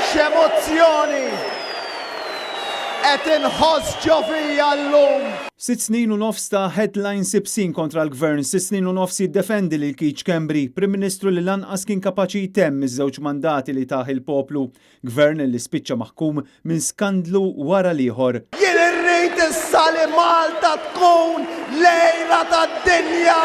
X'emozzjoni qed inħoss ġo fija llum! 6 snin u nofs ta' headlines ibsin kontra l-gvern, 6 snin u nofs jiddefendi lil Keith Schembri, Prim Ministru li lanqas kien kapaċi jtemm iż-żewġ mandati li tah il-poplu. Gvern li spiċċa maħkum minn skandlu wara l-ieħor. Jien irrid issa li Malta tkun l-għira tad-dinja!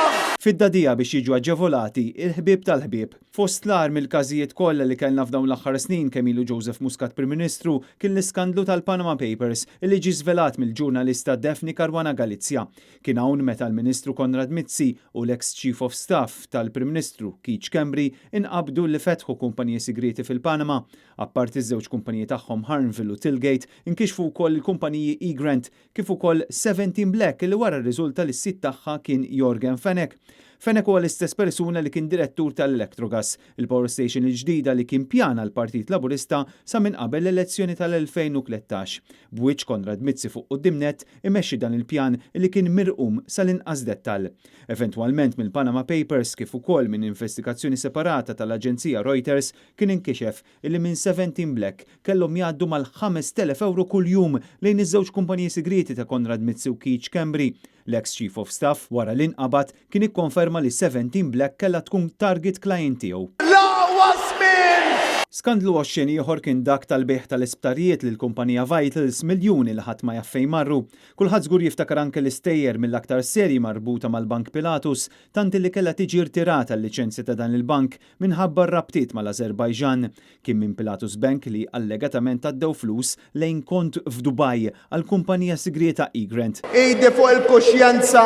Fid-dagħdigħa biex jiġu aġevolati il-ħbieb tal-ħbieb. Fost l-agħar mill-każijiet kollha li kellna f'dawn l-aħħar snin kemm ilu Joseph Muscat Prim Ministru kien l-iskandlu tal-Panama Papers li ġie żvelat mill-ġurnalista Daphne Caruana Galizia. Kien hawn meta l-Ministru Konrad Mizzi u l-ex Chief of Staff tal-Prim Ministru Keith Schembri inqabdu li fetħu kumpaniji sigriti fil-Panama. Apparti ż-żewġ kumpaniji tagħhom Harnville u Tillgate, inkixfu wkoll il-kumpaniji eGrant kif ukoll 17 Black li wara rriżulta li s-sid tagħha kien Yorgen Fenech. Fenech huwa l-istess persuna li kien direttur tal-Electrogas, il-power station il-ġdida li kien pjana l-Partit Laburista sa minn qabel l-elezzjoni tal-2013. B'wiċċ Konrad Mizzi fuq quddiem nett imexxi dan il-pjan li kien mirqum sal-inqas dettal. Eventwalment mill-Panama Papers kif ukoll minn investigazzjoni separata tal-Aġenzija Reuters kien inkixef illi minn 17 Black kellhom jgħaddu mal-5,000 euro kuljum lejn iż-żewġ kumpaniji sigriti ta' Konrad Mizzi u Keith Schembri. L-ex Chief of Staff wara li nqabad kien ikkonferma li 17 Black kellha tkun target client tiegħu. L-aqwa żmien! Skandlu oxxen ieħor kien dak tal-bejgħ tal-isptarijiet lil kumpanija Vitals, miljuni li ħadd ma jaf fejn marru. Kulħadd żgur jiftakar anke l-istejjer mill-aktar serji marbuta mal-Bank Pilatus, tant li kellha tiġi rtirata l-liċenzja ta' dan il-bank minħabba r-rabtiet mal-Azerbajġan. Kien minn Pilatus Bank li allegatament għaddew flus lejn kont f'Dubaj għal kumpanija sigrieta eGrant. Idi fuq il-kuxjenza,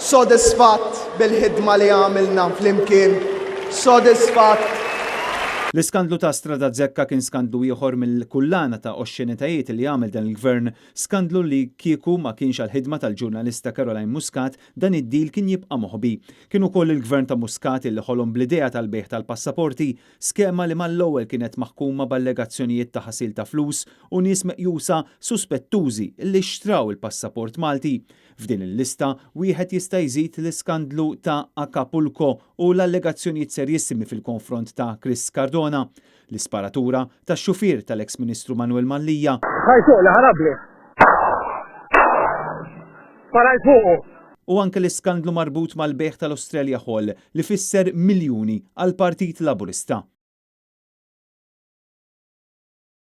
sodisfatt bil-ħidma li għamilna flimkien. Sodisfatt. L-iskandlu ta' Strada Zekka kien skandlu ieħor mill-kullana ta' oxxenitajiet li għamel dan il-gvern, skandlu li kieku ma kienx għal-ħidma tal-ġurnalista Caroline Muscat dan id-deal kien jibqa' moħbi. Kien ukoll il-gvern ta' Muscat li ħolom bl-idea tal-bejgħ tal-passaporti, skema li mal-ewwel kienet maħkuma b'allegazzjonijiet ta' ħasil ta' flus u nies meqjusa suspettużi li xtraw il-passaport Malti. F'din il-lista wieħed jista' jżid l-iskandlu ta' Acapulco u l-allegazzjonijiet serjissimi fil-konfront ta' Chris Cardona, l-isparatura tax-xufier tal-ex Ministru Manuel Mallia Ħajsuq li ħarabli. Sparajt fuqu. U anke l-iskandlu marbut mal-bejgħ tal-Australia Hall li fisser miljuni għal Partit Laburista.